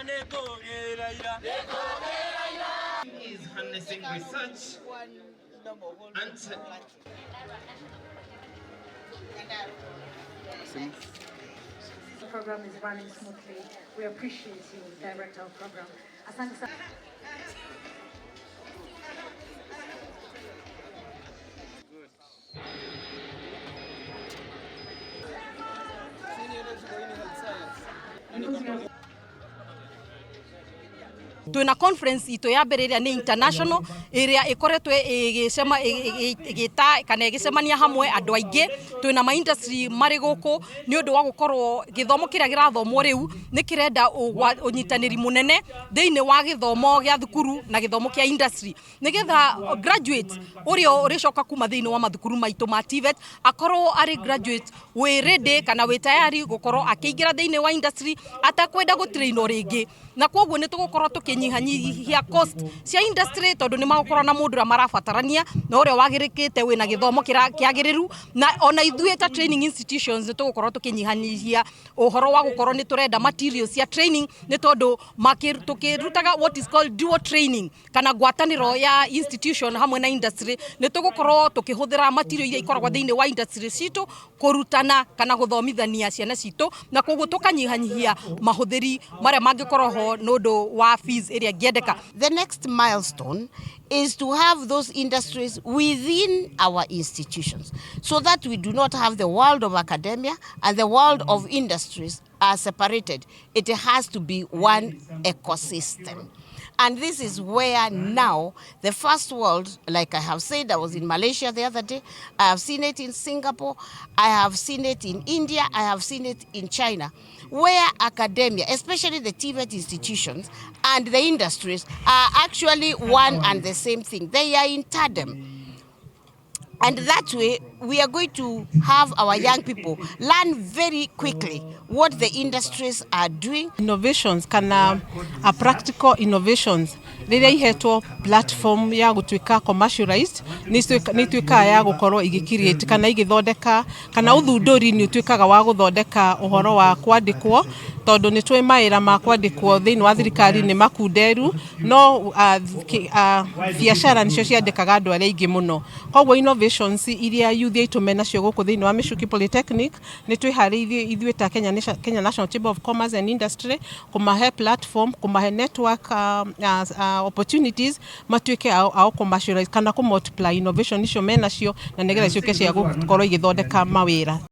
Is harnessing research and The program is running smoothly. We appreciate you, Director of Program. Asante sana. Because we are Twina conference itu ya mbere ĩrĩa nĩ international, ĩrĩa ĩkoretwo ĩgĩcema ĩgĩta kana ĩgĩcemania hamwe andũ aingĩ. Twina ma industry marĩ gũkũ nĩ ũndũ wa gũkorwo gĩthomo kĩrĩa kĩrathomwo rĩu nĩ kĩrenda ũnyitanĩri mũnene thĩinĩ wa gĩthomo gĩa thukuru na gĩthomo kĩa industry, nĩgetha graduate ũrĩa ũrĩcoka kuma thĩinĩ wa mathukuru maitũ ma TVET akorwo arĩ graduate wĩ ready kana wĩ tayari gũkorwo akĩingĩra thĩinĩ wa industry atakwenda gũtrainwo rĩngĩ. Na koguo nĩ tũgũkorwo tũkĩnyihanyihia cost cia industry, tondũ nĩ magũkorwo na mũndũ ũrĩa marabatarania na ũrĩa wagĩrĩkĩte wĩna gĩthomo kĩagĩrĩru. Na ona ithuĩ ta training institutions nĩ tũgũkorwo tũkĩnyihanyihia ũhoro wa gũkorwo nĩ tũrenda materials cia training, nĩ tondũ tũkĩrutaga what is called dual training kana ngwatanĩro ya institution hamwe na industry, nĩ tũgũkorwo tũkĩhũthĩra material iria ikoragwo thĩinĩ wa industry citũ kũrutana kana gũthomithania ciana citũ, na koguo tũkanyihanyihia mahũthĩri marĩa mangĩkorwo ho nĩ ũndũ wa fees ĩrĩa ĩngĩendeka. The next milestone is to have those industries within our institutions so that we do not have the world of academia and the world of industries are separated. It has to be one ecosystem. And this is where now the first world, like I have said, I was in Malaysia the other day, I have seen it in Singapore, I have seen it in India, I have seen it in China, where academia, especially the TVET institutions and the industries, are actually one and the same thing. They are in tandem. And that way, we are going to have our young people learn very quickly what the industries are doing. Innovations kana a practical innovations rĩrĩa ihetwo platform ya gũtuĩka commercialized, nĩ ituĩkaga ya gũkorwo igĩ kana igĩthondeka kana ũthundũri nĩ ũtuĩkaga wa gũthondeka ũhoro wa kwandĩkwo, tondũ nĩ tũĩ mawĩra ma kwandĩkwo thĩinĩ wa thirikari nĩ makunderu, no biacara nĩcio ciandĩkaga andũ arĩa aingĩ mũno. Koguo innovations iria youth aitũ menacio gũkũ thĩinĩ wa Michuki Polytechnic, nĩ twĩharĩirie ithuĩ ta Kenya National Chamber of Commerce and Industry kũmahe platform, kũmahe network opportunities, matuĩke ao commercialize kana kũ multiply innovation icio menacio na nĩgetha ciũke cia gũkorwo igĩthondeka mawĩra.